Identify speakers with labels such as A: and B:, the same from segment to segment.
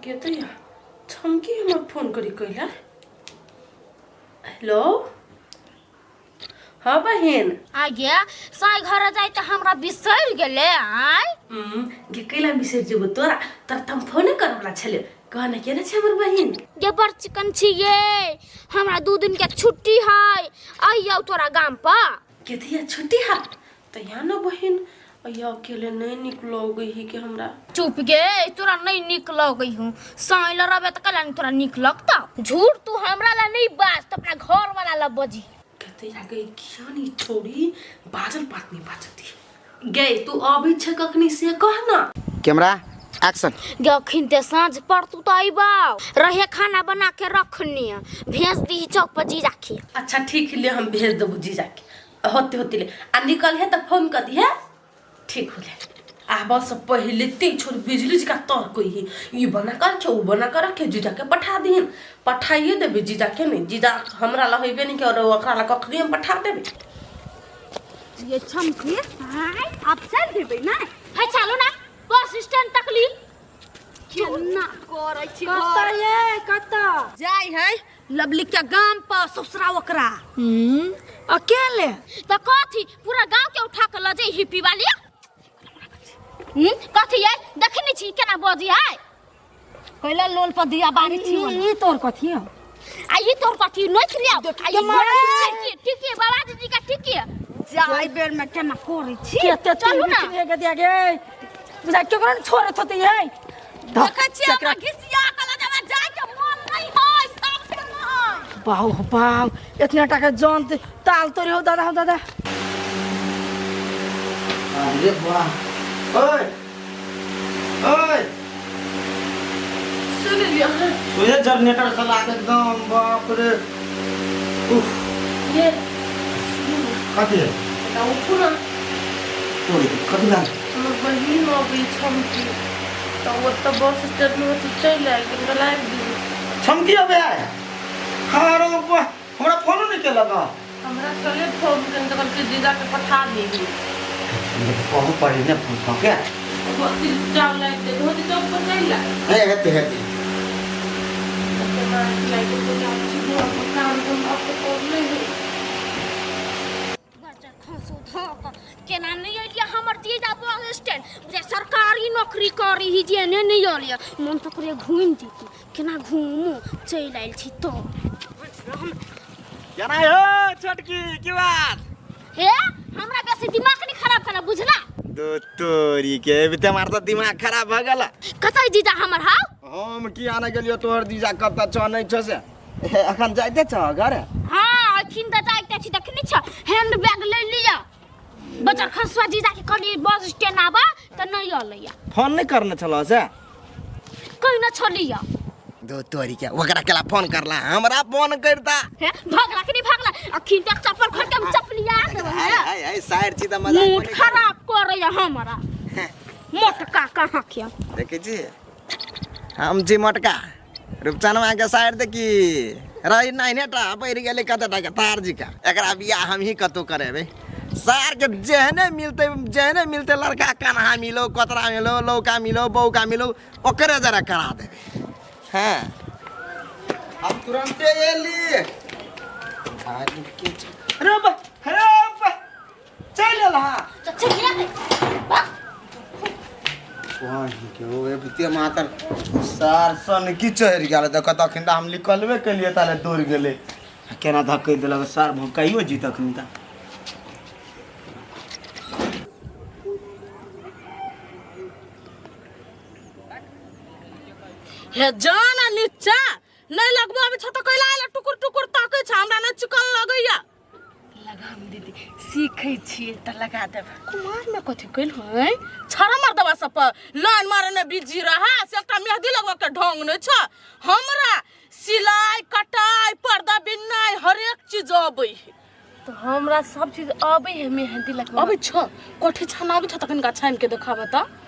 A: के तऽ या छमकी हमर फोन करी कैला। हेलो, हाँ बहिन।
B: आ गे साई घर जाय तऽ हमरा बिसरि गेलै आय।
A: गे कैला बिसरि जेबो तोरा? तोरा तऽ हम फोने करऽ वला छलियौ। कह ने, केने छै हमर बहिन?
B: गे बड़ चिकन छी गे, हमरा 2 दिन के छुट्टी है, अइयौ तोरा गाम पर।
A: के धिया छुट्टी है तऽ यहाँ ने बहिन, अइया अकेले नहीं निक लगै है के हमरा।
B: चुप गे, तोरा नहीं निक लगै हूँ? साई ल रहबे तऽ कैला नहीं तोरा निक लगता? झूठ तू हमरा ला नहीं बाज, तो अपना घर वाला ला बजी।
A: कहते या गई किया नहीं छोड़ी बाजल बात नहीं बाजती। गे तू अबै छै कखनी से कह ना।
C: Camera action.
B: गे अखिन ते साँझ पड़तू तऽ अइबौ रहे, खाना बना के रखनी, भेज दीही चौक पर जीजा के।
A: अच्छा ठीक ले, हम भेज देबो जीजा के होते होते ले आ निकल है तऽ फोन कर दिहे। ठीक हो ले। आब से पहले ते छोड़ बिजली का तर कोई ही ई बना कर रखे, उ बना कर रखे, जीजा के पठा दिहन। पठाइए देबे जीजा के। नहीं जीजा हमरा ला होइबे नहीं के और ओकरा ला कखनी हम पठा देबे।
D: ये छमकी आप चल देबै ना?
B: है चलो ना बस स्टैंड तक ली।
D: केना करै छी?
E: कतऽ ये, कतऽ
D: जाय है लवली के गाम पर ससुरा ओकरा।
E: अकेले?
B: तो कथी पूरा गांव के उठा के ल जाई हिप्पी वाली? कथी ये देखै नहीं छी केना बजी है?
D: कैला लोल पर दिया बारी छी
E: ई ई तोर कथी हौ?
B: आ ई तोर कथी नहीं लिया? आ ई ठीक है, ठीक है बाबा जी का ठीक है।
D: जाय बेर में केना करै छी।
E: केते
B: चलू ना।
E: के दिया गे बुझा केकरो ने छोड़े होते ये।
D: देखै छियै हमरा घिसिया के ल जाबे, जाय के मन नहीं है सबके नहीं।
E: बाउ हो बाउ, इतना टाका जान ताल तोरी हो दादा, हो दादा।
C: अरे वाह, ओए ओए।
A: सुन लियो।
C: तुझे जनरेटर चला के एकदम, बाप रे, उफ।
A: ये
C: कथी है?
A: ना उठू ना।
C: तोरी कथी लाग?
A: हमर बहिन अबै छमकी तऽ ओतऽ बस स्टैंड में तऽ चलि आयल, हमरा लाबि दियौ।
C: छमकी अबे आय? हाँ रो वाह, हमरा फोनो नहीं केलक हँ।
A: हमरा चले फोन केने तऽ कहलकै जीजा के पठा दीही।
C: कहू पड़ी ने फोन कऽ के।
A: धोती चावल लाबि दे, धोती चौक पर चलि आयल।
C: हे हेतै हेतै।
A: केना लागि गेल छी घर पर, काम धंधा तऽ करले है।
B: खसू धऽ केना नहीं अलियै हमर जीजा बस स्टैंड जे सरकारी नौकरी करी ही जे ने नहीं अलियै। मन तऽ करे घूमि जैती, केना घूमू, चलि आयल छी तो।
C: केना हो छोटकी, की बात?
B: हे, हमरा बेसी दिमाग नहीं खराब करना, बुझला?
C: दो तोरी के अभी मार तऽ दिमाग खराब भऽ गेल।
B: कतऽ जीजा हमर हाउ?
C: हम की आने गेलियो तोहर जीजा कतऽ छौ नहि छौ से। एखन जाइते छौ घर?
B: हाँ, अखिन तऽ जाइते छी। देखनी छ, हैंड बैग ले लिअ। बच्चा खसुआ जीजा के कहलियै बस स्टैंड आबा तऽ नहीं अलैया।
C: फोन नहि करने छलौ से?
B: कहीं न छलिया।
C: दो तोरी के, ओकरा केला फोन करला, हमरा फोन करता?
B: हे भागला कि नहीं भागला? अखिन तक चप्पल खड़ के हम चपलिया देबै।
C: हाय हाय हाय, साइड छी तऽ मजाक।
B: मूड खराब करैया हमरा मोटका कहाँ के।
C: देखै छी, हम छी मोटका? रूपचनवा के साइड देखी रही नहीं टा बढ़ि गेलै कते टा के तार जी का। एकरा बियाह हम ही कतौ करेबै सार के। जेहने मिलते जेहने मिलते लड़का, कन्हा मिलो, कोतरा मिलो, लौका मिलो, बौका मिलो, ओकरे जरा करा देबै। हाँ, अब तुरंते एली। अरे बा, अरे बा, चलि एल। हाँ।
B: तऽ चलिए।
C: वही के ओ एबते मातर सार सन की चढ़ि गेल। देख तखन तऽ हम निकलबे केलियै ताले दौड़ गेलै आ केना धक्कै देलक सार, भौंकाइयो जी तखन तऽ।
A: हे जाना नीचा नहीं लगबो अभी छ त कैला आइला टुकुर टुकुर ताकै छ? हमरा नै चिकन लगैया। लगाम दीदी, सीखै छियै तऽ लगा देबै। कुमार में कथी कैल है? छड़ा मर्दवा सब पर लाइन मारे ने बिजी रहा से एकटा मेहदी लगवा के ढंग नै छ। हमरा सिलाई कटाई पर्दा बिननाइ हरेक चीज अबै है।
F: तऽ हमरा सब चीज अबै है, मेहंदी लगबै
A: अबै छ? कोठी छान अबै छ? त कनिका छानि के देखाब त।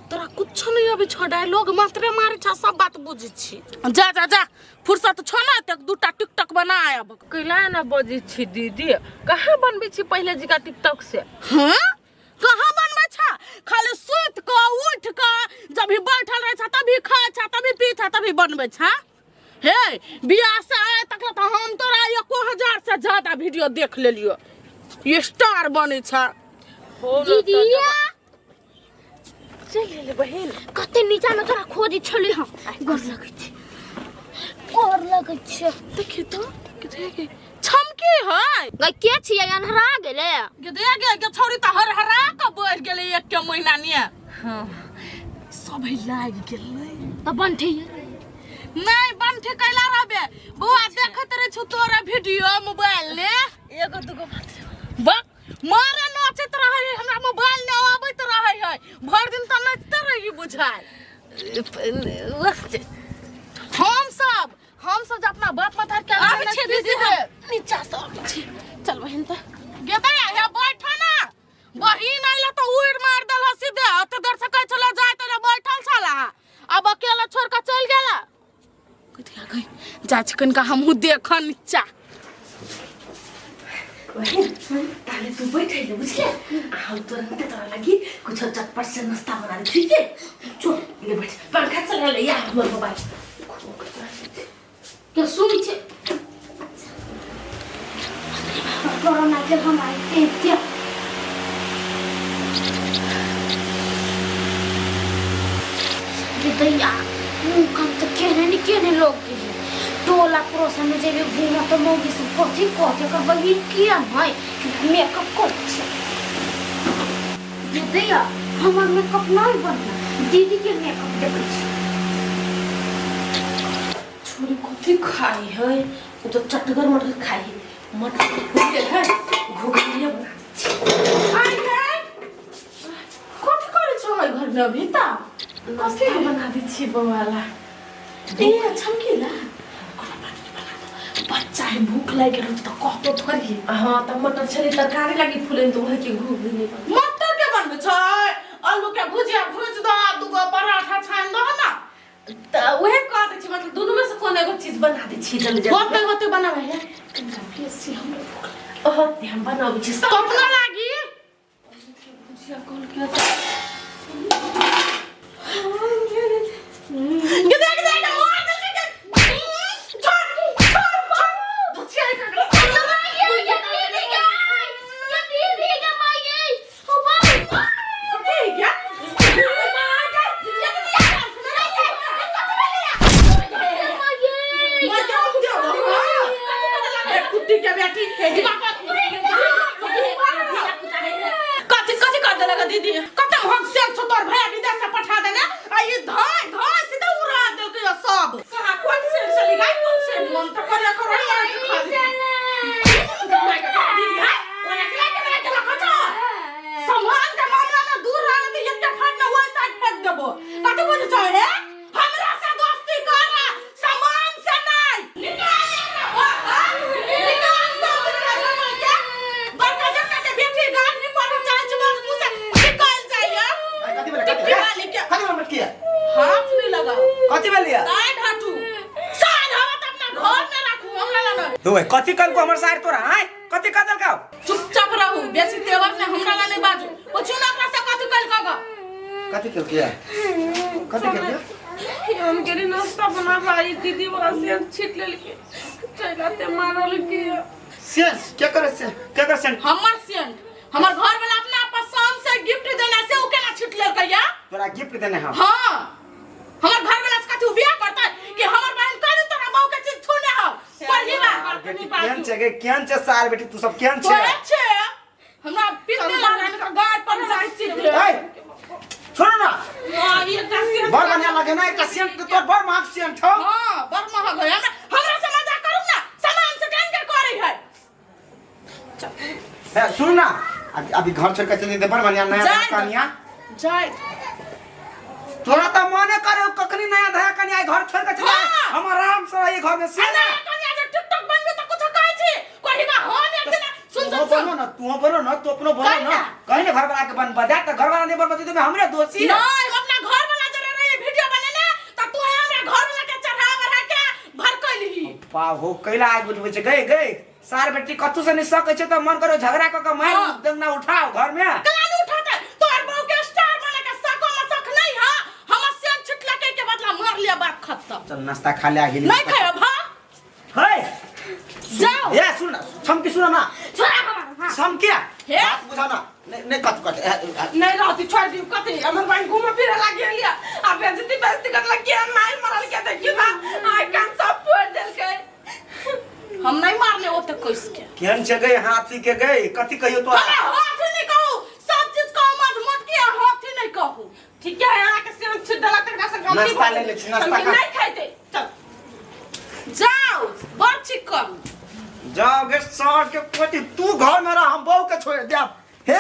A: तोरा कुछो नहीं अबै छ, डायलॉग मात्रे मारे छ, सब बात बुझै छी। जा जा जा, फुर्सत छ ना एतेक दूटा टिकटक बना आयब।
F: कैला एना बजै छी दीदी? कहाँ बनबै छी पहिले जिका टिकटॉक से?
A: हाँ, कहाँ बनबै छ? छा खाली सुति कऽ उठि कऽ जब भी बैठल रहै छा तभी खाइ छा तभी पी छा तभी बनबै छा हे बियाह से आए तक तऽ हम तोरा 1000 से ज्यादा वीडियो देख लेलियो ये स्टार बनै छा
B: दीदीया
F: चलि एलै बहिन
B: कते नीचा में तोरा खोजी छली हम गोर लगै छै गोर लगै छै
A: देखी तो किथे के छमकी है
B: गई के छियै अन्हरा गेलै
A: गे दे गे गे छौरी तऽ हर हरा के बढ़ि गेलै एक के महीना ने
F: हाँ
A: सब लागि गेलै
B: तऽ बनठी
A: नहि बनठी कैला रहबे बौआ देखैत रहै छौ तोरा वीडियो मोबाइल ने
F: एगो दूगो मात्र
A: बक मारे नाचैत रहै है हमरा मोबाइल ने आबैत रहै है भरि दिन तऽ नाचिते रही बुझाय हम सब हम सब जे अपना बाप मतार के
F: आबै छियै दीदी हम नीचा से आबै छी चल बहिन तऽ
A: गेतै हे बैठ ना बहिन अइला तऽ उड़ मार देल सीधे ओते देर से कहै छला जाय तोरा बैठल छला अब अकेला छोड़ के चलि गेला कथी आ गई जाइ छी कनिका हमहूँ देख नीचा
F: बहिन ताले तू बैठ ले बुझले आ हम तुरंत तोरा लगी कुछ चटपट से नाश्ता बना दे ठीक है चल ले बैठ पंखा चला ले या हमर मोबाइल
B: के सुन छै कोरोना के हम आइ एते गे दैया मुँह कान तऽ केने ने केने लोग के टोला पड़ोस में जेबे घूमऽ तऽ मौगी सब कथी कहते एकर बहिन किया नहि मेकअप करै छै गे दैया हमर मेकअप नहि बढ़िया दीदी के मेकअप देखै छी
F: छोरी कथी खाई है उ तो चटगर मटर खाई है मटर फूल है घुघनी बना
A: आइ गई कथी करै छौ एहि घरमे अभी ता
F: नाश्ता बना दै छियै बौआ ला
A: ए छमकीला कोनो बात नहि बना दो बच्चा है भूख लागि गेल तऽ कहतो थोड़ी
F: हाँ तऽ मटर छलै तरकारी लागी फूले तऽ वही के घुघनी बना
A: मटर के बनबै छै आलू के भुजिया भुज दो दूगो पराठा छानि दो ना
F: तऽ उहे कह दै छी मतलब दुनू में से कोनो एगो चीज बना दै छी जल्दी जल्दी
A: होते होते बनाबै है कनिका बेसी हमरो भूख लागल।
F: ओहो ते हम बनाबै छी सब
A: कतना लागी
F: भुजिया कहल के तऽ
A: गे देख देख मार देलकै गे। छोड़ छोड़ छोड़ दुचिया ककरो कथी गया कुत्ती के बेटी कथी कथी कर देलक दीदी कते हम से छौ तोर भैया विदेश से पठा देने आ ई धाय धाय सीधे उड़ा देलकै ये सब कहाँ कोन से चली गई कोन से मन त करे करो मार के खा दे दीदी है ओरा के के बना के रखो छौ सामान के मामला में दूर रहने तो एकटा फाट में ओहि साइड फेंक देबो कथी बुझै छौ हे हमरा से दोस्ती कर सामान से नहीं निकाल एकरा बाहर निकाल सब बड़का जमा के बड़का जमा के बेटी गाड़ी पर चाहे छै बस मुंह से निकल जाइए
C: कथी भेलै
A: टिप्पी वाली के
C: कथी भेलै किया
A: हाथ नहीं लगाओ
C: कथी भेलै
A: साइड हटू साइड हवा तो अपना घर में राखू हमरा लग नहीं।
G: तो कथी कलको हमर सार तोरा आय कथी कह देलकौ
A: चुपचाप रहू बेसी तेवर ने हमरा लग नहीं बाजू पूछू ना ओकरा से कथी कल कग
C: कथी केलकै कथी केलकै
F: हम गेली नाश्ता बनाबऽ आई दीदी वहाँ से हम छीट लेलकै चलते मारलकै
C: सेंस के करे से के करे सेंस
A: हमर सेंट हमर घर वाला अपना पसंद से गिफ्ट देना से उ केना छीट लेलकै या
G: तोरा गिफ्ट देने हम
A: हाँ हमर घर वाला से कथी बियाह करतै कि हमर बहन कह तोरा बहू के चीज छूने हो पढ़ी बा
G: बेटी केहन छै गे केहन छै सार बेटी तू सब केहन छै
A: तोरे छे हमरा पीते लागल है गाड़ पर जाइ छी
G: ए सुन ना
A: हां एकटा सेंट
G: बड़ बढ़िया लगे ना एकटा सेंट तोर बड़ महग सेंट छौ
A: हां बड़ महग है हमरा हमरा से मजाक करू ना सामान से केन के करे है
G: ए सुन ना अभी अभी घर छोड़ के चली दे बड़ बढ़िया नया
A: जाय
G: नया कनिया
A: जाय
G: तोरा तो मने करे कखनी नया धया कनिया घर छोड़ के चली
A: हाँ।
G: हम आराम से रही घर में से
A: अरे कनिया जे टिकटॉक बनबे त कुछ कहै छी कहिबा हम एक दिन सुन
G: तू
A: सुन
G: बोलो
A: सुन
G: ना तू बोलो ना तू अपनो बोलो
A: कही
G: ना
A: ना।
G: कहीं ना घर वाला के बन बजा त घर वाला नहीं बन बजे तो हमरे दोषी है
A: नहीं हम अपना घर वाला जरे रही वीडियो बनेने त तू हमरा घर वाला के चढ़ा बढ़ा के भड़कैलही
G: पाव हो कैला आग उठबै छै गई गई सार बेटी कथू से नहीं सकै छै त मन करो झगड़ा क के मार
A: हाँ।
G: दंगना उठाओ घर में
A: कलानु उठाते तोहर बहू के बात खत्म।
G: चल नाश्ता खा ले आ गेली।
A: नहीं खाए भा।
G: हे
A: जाओ।
G: ए सुन ना, छमकी सुन ना।
B: छोड़ा हमारा हाथ।
G: छमकिया
A: हे?
C: बात बुझा ना, नहीं नहीं कट कट
A: नहीं रहती छोड़ दी कथी हमर बहन घूम फिरे लागी लिया आ बेइज्जती बेइज्जती कर लगी मार मरल के देखी ना आइ कान सब फोड़ देलकै। हम नहीं मारले ओते कइस के।
G: केहन छै गई हाथी के गई कथी कहियो तो?
A: हमरा हाथ नहीं कहू, सब चीज कहू, मत मोट के हाथ नहीं कहू। ठीक है, यहाँ के सिर छिद देलक तकरा से गलती
G: नाश्ता ले ले छी, नाश्ता
A: हम
G: खा।
A: नहीं खाइते। चल जाओ बड़ चिकन
G: जाओ गे सार के पोती, तू घर में रह, हम बहू के छोड़ देब। हे